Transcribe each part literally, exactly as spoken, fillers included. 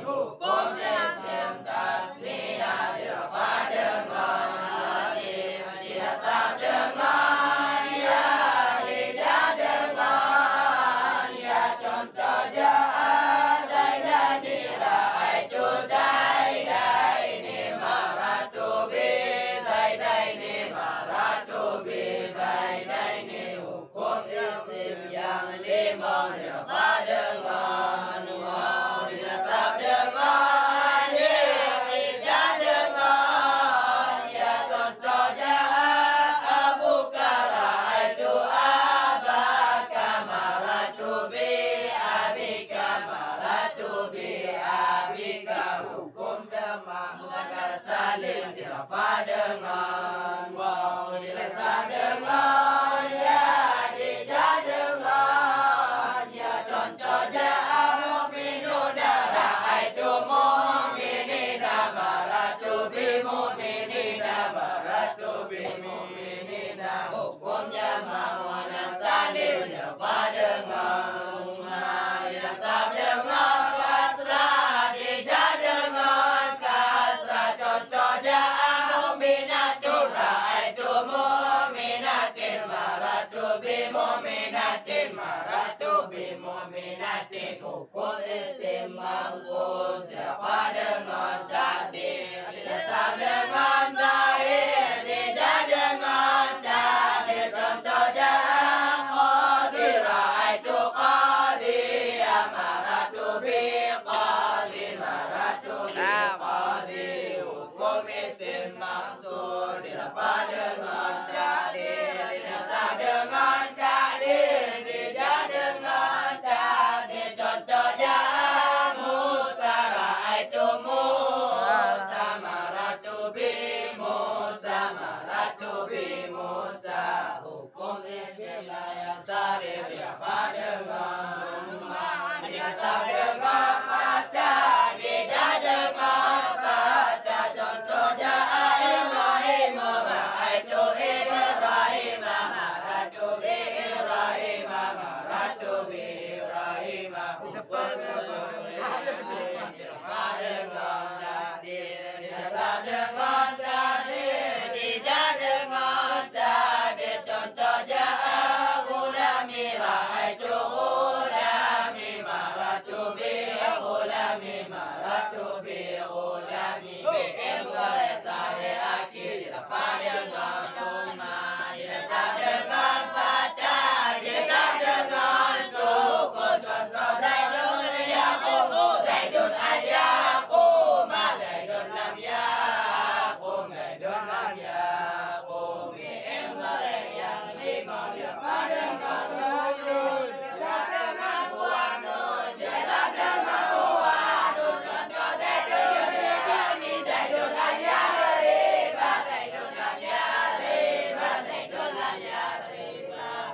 Huköm Islam tasniah dirafah deungon alif, dinasab deungon ya, dijar deungon ya. Contoh jeuet, Zaidaini ra'aitu, Zaidaini marartu bi, Zaidaini marartu bi, Zaidaini. Huköm isim nyang limong dirafah deungon waw, dinasab deungon alif, dijar deungon ya. Contoh jeuet, abuka ra'aitu, abaka marartu bi, abika marartu bi, abika. Huköm jamak mudzakkar salim dirafah deungon waw, dinasab deungon ya, dijar deungon ya. Contoh jeuet, mu'minuna ra'aitu, mu'minina marartu bi, mu'minina marartu bi, mu'minina. Huköm jamak muannas salim dirafah deungon dhamma, dinasab deungon kasrah, dijar deungon kasrah. Contoh jeuet, mu'minatun ra'aitu, mu'minatin marartu bi, mu'minatin marartu bi, mu'minatin. Huköm isim manqus dirafah deungon takdir, dinasab deungon zahir, dijar deungon takdir. Contoh jeuet, qadhi ra'aitu, qadhiyan marartu bi, qadhiyan marartu bi, qadhi. Huköm isim mausuf dirafah deungon takdir, dinasab deungon takdir, dijar deungon takdir. Contoh jeuet, Musa ra'aitu, Musa marartu bi, Musa marartu bi, Musa. Huköm isim la yansarif dirafah deungon dhamma, dinasab deungon fathah, dijar deungon fathah. Contoh jeuet, Ibrahim ra'aitu, Ibrahima marartu bi, Ibrahima marartu bi, Ibrahima. Huköm dirafah deungon takdir, dinasab deungon takdir, dijar deungon takdir. Contoh jeuet, ghulami ra'aitu, ghulami marartu bi, ghulami marartu bi, ghulami. Fi'il mudhari' sahih akhir dirafah deungon dhamma, dinasab deungon fathah, dijar deungon sukun. Contoh, Zaidun yaqumu, Zaidun an yaquma, Zaidun lam yaqum, Zaidun lam yaqum. Fi'il mudhari' nyang limong dirafah deungon nun, dinasab deungon buah nun, dinasab deungon buah nun. Contoh, Zaidun yajri, Zaidun lam yajri, Zaidun lam yajri, Zaidun lam yajri.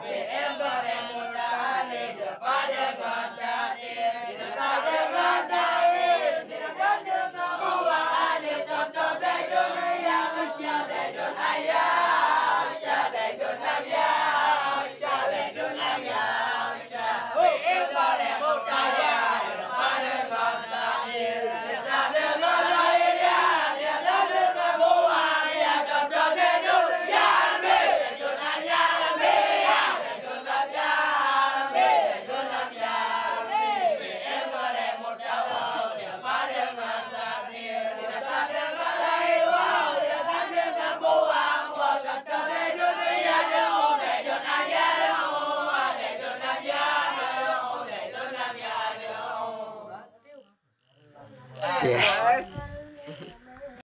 Fi'il mudhari' muta'alliq dirafah deungon takdir, dinasab deungon takdir, dinasab deungon buah alif. Contoh, Zaidun yakhsha, Zaidun an yakhsha, Zaidun lam yakhsha, Zaidun lam yakhsha. Fi'il mudhari' muta'alliq dirafah deungon takdir, dinasab deungon zahir ya, dinasab deungon buah ya. Contoh, Zaidun yarmi, Zaidun an yarmi, Zaidun lam yarmi, Zaidun lam yarmi. Fi'il mudhari' muta'alliq dirafah deungon takdir, dinasab deungon zahir waw, dinasab deungon buah waw. Contoh, Zaidun yad'u, Zaidun an yad'u, Zaidun lam yad'u, Zaidun lam yad'u. Oke.